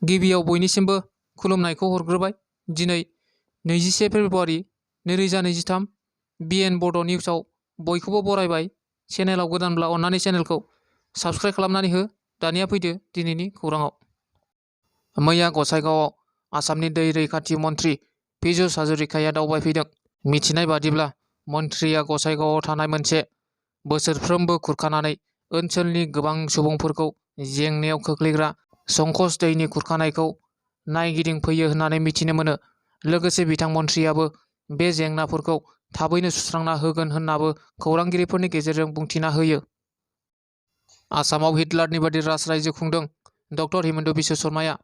गिबियाव बयनिसिमबो खुलुमनायखौ हरग्रोबाय। दिनै 21 फेब्रुआरि 2023 BN बड' निउसाव बयखौबो बरायबाय। चेनेलाव गोदानब्ला अन्नानै चेनेलखौ साबस्क्राइब खालामनानै हो। दानिया फैदो दिनैनि खौराङाव। मैया गसाइगावआव आसामनि दै रैखाथि मन्थ्रि पीयूष हाजरिकाया दावबायफैदों। मिथिनाय बादिब्ला मन्थ्रिया गसाइगावआव थानाय मोनसे बोसोरफ्रोमबो खुरखानानै ओनसोलनि गोबां सुबुंफोरखौ जेंनायाव खोख्लैग्रा संकस दैनि खुरखानायखौ नायगिदिंफैयो होननानै मिथिनो मोनो। लोगोसे बिथां मन्थ्रियाबो बे जेंनाफोरखौ थाबैनो सुस्रांना होगोन होननाबो खौरांगिरिफोरनि गेजेरजों बुंथिना होयो। आसामाव हिटलारनि बादि राजरायजो खुंदों डक्टर हिमन्त बिश्व शर्माया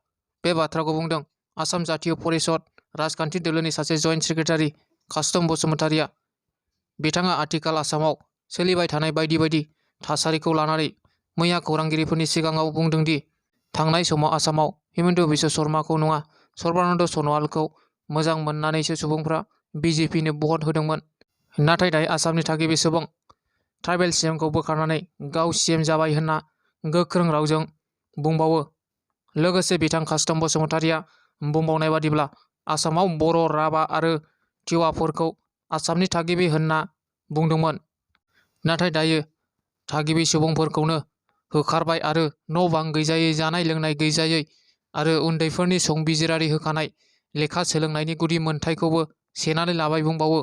बे बाथ्राखौ बुंदों। आसाम जातीय परिषद राजखान्थि दोलोनि सासे जइन्ट सेक्रेटारि कास्टम बसुमतारिया। बिथाङा आथिखाल आसामाव सोलिबाय थानाय बायदि बायदि थासारिखौ लानानै मैया खौरांगिरिफोरनि सिगाङाव बुंदों दि थांनाय समाव आसामाव हिमन्त बिश्व शर्माखौ नङा सर्बानन्द सन'वालखौ मोजां मोननानैसो सुबुंफ्रा BJPनो भट होदोंमोन। नाथाय दायो आसामनि थागिबि सुबुं ट्राइबेल CMखौ बोखारनानै गाव CM जाबाय होनना गोख्रों रावजों बुंबावो। लोगोसे बिथां कास्टम बसुमतारिया बुंबावनाय बादिब्ला आसामाव बर', राभा आरो टिवाफोरखौ आसामनि थागिबि होनना बुंदोंमोन। नाथाय दायो थागिबि सुबुंफोरखौनो होखारबाय आरो न' बां गैजायै, जानाय लोंनाय गैजायै आरो उन्दैफोरनि संबिजिरारि होखानाय लेखा सोलोंनायनि गुदि मोनथायखौबो सेनानै लाबाय बुंबावो।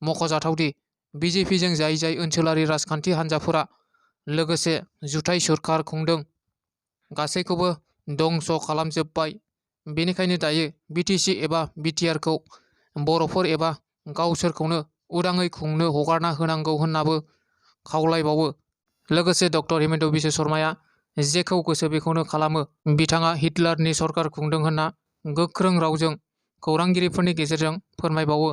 मख'जाथावदि BJPजों जाय जाय ओनसोलारि राजखान्थि हान्जाफोरा लोगोसे जुथाइ सरखार खुंदों गासैखौबो दंस' खालामजोब्बाय। बेनिखायनो दायो BTC एबा BTRखौ बर'फोर एबा गावसोरखौनो उदाङै खुंनो हगारना होनांगौ होननाबो खावलायबावो। लोगोसे डक्टर हिमन्त बिश्व शर्माया जेखौ गोसो बेखौनो खालामो, बिथाङा हिटलारनि सरखार खुंदों होनना गोख्रों रावजों खौरांगिरिफोरनि गेजेरजों फोरमायबावो।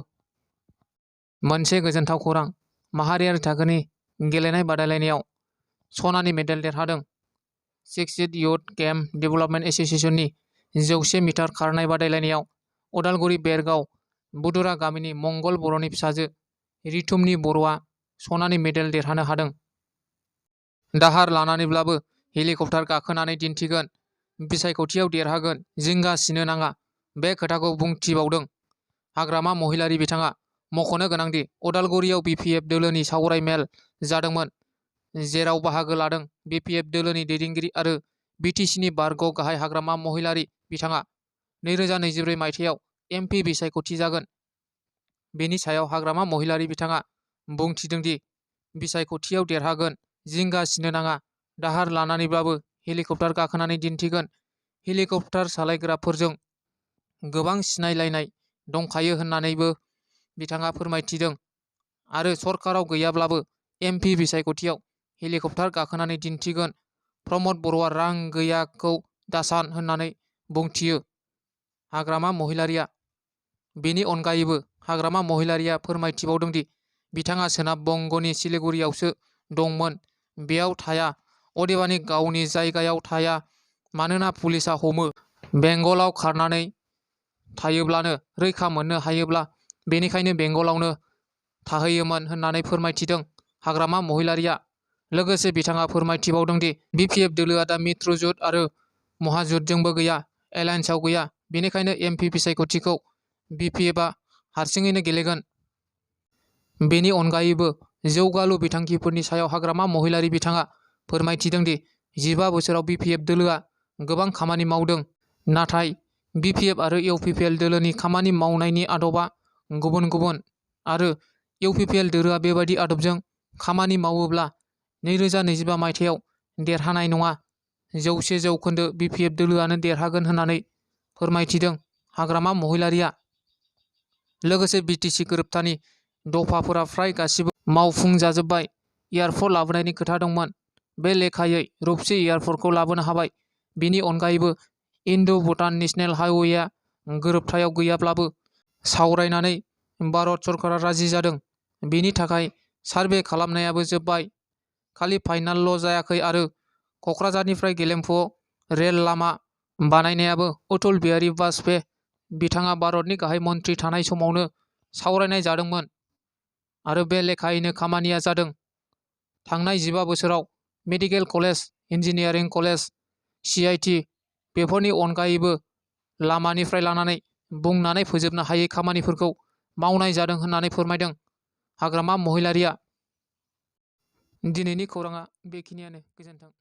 मोनसे गोजोनथाव खौरां। माहारियारि थाखोनि गेलेनाय बादायलायनायाव सनानि मेडेल देरहादों। सिक्सइड इयुथ गेम डेभेलपमेन्ट एस'सिएशननि 100 मिटार खारनाय बादायलायनायाव उदालगुरि बेरगाव बुदुरा गामिनि मंगल बर'नि फिसाजो रिथुमनि बर'आ सनानि मेडेल देरहानो हादों। दाहार लानानैब्लाबो हेलिकप्टार गाखोनानै दिन्थिगोन, बिसायख'थियाव देरहागोन, जिंगा सिनो नाङा बे खोथाखौ बुंथिबावदों हाग्रामा महिलारि। बिथाङा मख'नो गोनांदि उदालगुरियाव BPF दोलोनि सावराय मेल जादोंमोन, जेराव बाहागो लादों BPF दोलोनि दैदेनगिरि आरो BTCनि बारग' गाहाय हाग्रामा महिलारि। बिथाङा 2024 मायथाइयाव MP बिसायख'थि जागोन। बेनि सायाव हाग्रामा महिलारि बिथाङा बुंथिदों दि बिसायख'थियाव देरहागोन, जिंगा सिनो नाङा, दाहार लानानैब्लाबो हेलिकप्टार गाखोनानै दिन्थिगोन। हेलिकप्टार सालायग्राफोरजों गोबां सिनायलायनाय दंखायो होननानैबो बिथाङा फोरमायथिदों आरो सरकाराव गैयाब्लाबो MP बिसायख'थियाव हेलिकप्टार गाखोनानै दिन्थिगोन। प्रमद बर'आ रां गैयाखौ दासान होननानै बुंथियो हाग्रामा महिलारिया। बेनि अनगायैबो हाग्रामा महिलारिया फोरमायथिबावदों दि बिथाङा सोनाब बंग'नि सिलिगुरियावसो दंमोन, बेयाव थाया, अदेबानि गावनि जायगायाव थाया, मानोना पुलिसआ हमो। बेंगलाव खारनानै थायोब्लानो रैखा मोननो हायोब्ला बेनिखायनो बेंगलावनो थाहैयोमोन होननानै फोरमायथिदों हाग्रामा महिलारिया। लोगोसे बिथाङा फोरमायथिबावदों दि BPF दोलोआ दा मित्रजुथ आरो महाजुथजोंबो गैया, एलायन्सआव गैया, बेनिखायनो MP बिसायख'थिखौ BPFआ हारसिङैनो गेलेगोन। बेनि अनगायैबो जौगालु बिथांखिफोरनि सायाव हाग्रामा महिलारि बिथाङा फोरमायथिदों दि 15 बोसोराव BPF दोलोआ गोबां खामानि मावदों, नाथाय BPF आरो UPPL दोलोनि खामानि मावनायनि आदबा गुबुन गुबुन आरो UPPL दोलोआ बेबादि आदबजों खामानि मावोब्ला 2025 मायथाइयाव देरहानाय नङा। 100% BPF दोलोआनो देरहागोन होननानै फोरमायथिदों हाग्रामा महिलारिया। लोगोसे BTC गोरोबथानि दफाफोरा फ्राय गासिबो मावफुंजाजोब्बाय। एयारपर्ट लाबोनायनि खोथा दंमोन, बे लेखायै रुपसि एयारपर्टखौ लाबोनो हाबाय। बेनि अनगायैबो इन्डो-भुटान नेशनेल हाइवेआ गोरोबथायाव गैयाब्लाबो सावरायनानै भारत सरकारा राजि जादों। बेनि थाखाय सार्भे खालामनायाबो जोब्बाय, खालि फाइनालल' जायाखै आरो क'क्राझारनिफ्राय गेलेमफुआव रेल लामा बानायनायाबो अटल बिहारी वाजपेयी बिथाङा भारतनि गाहाय मन्थ्रि थानाय समावनो सावरायनाय जादोंमोन आरो बे लेखायैनो खामानिया जादों। थांनाय 15 बोसोराव medical college, engineering college, CIT, बेफोरनि अनगायैबो लामानिफ्राय लानानै बुंनानै फोजोबनो हायै खामानिफोरखौ मावनाय जादों होननानै फोरमायदों हाग्रामा महिलारिया। दिनैनि खौराङा बेखिनियानो। गोजोन्थों।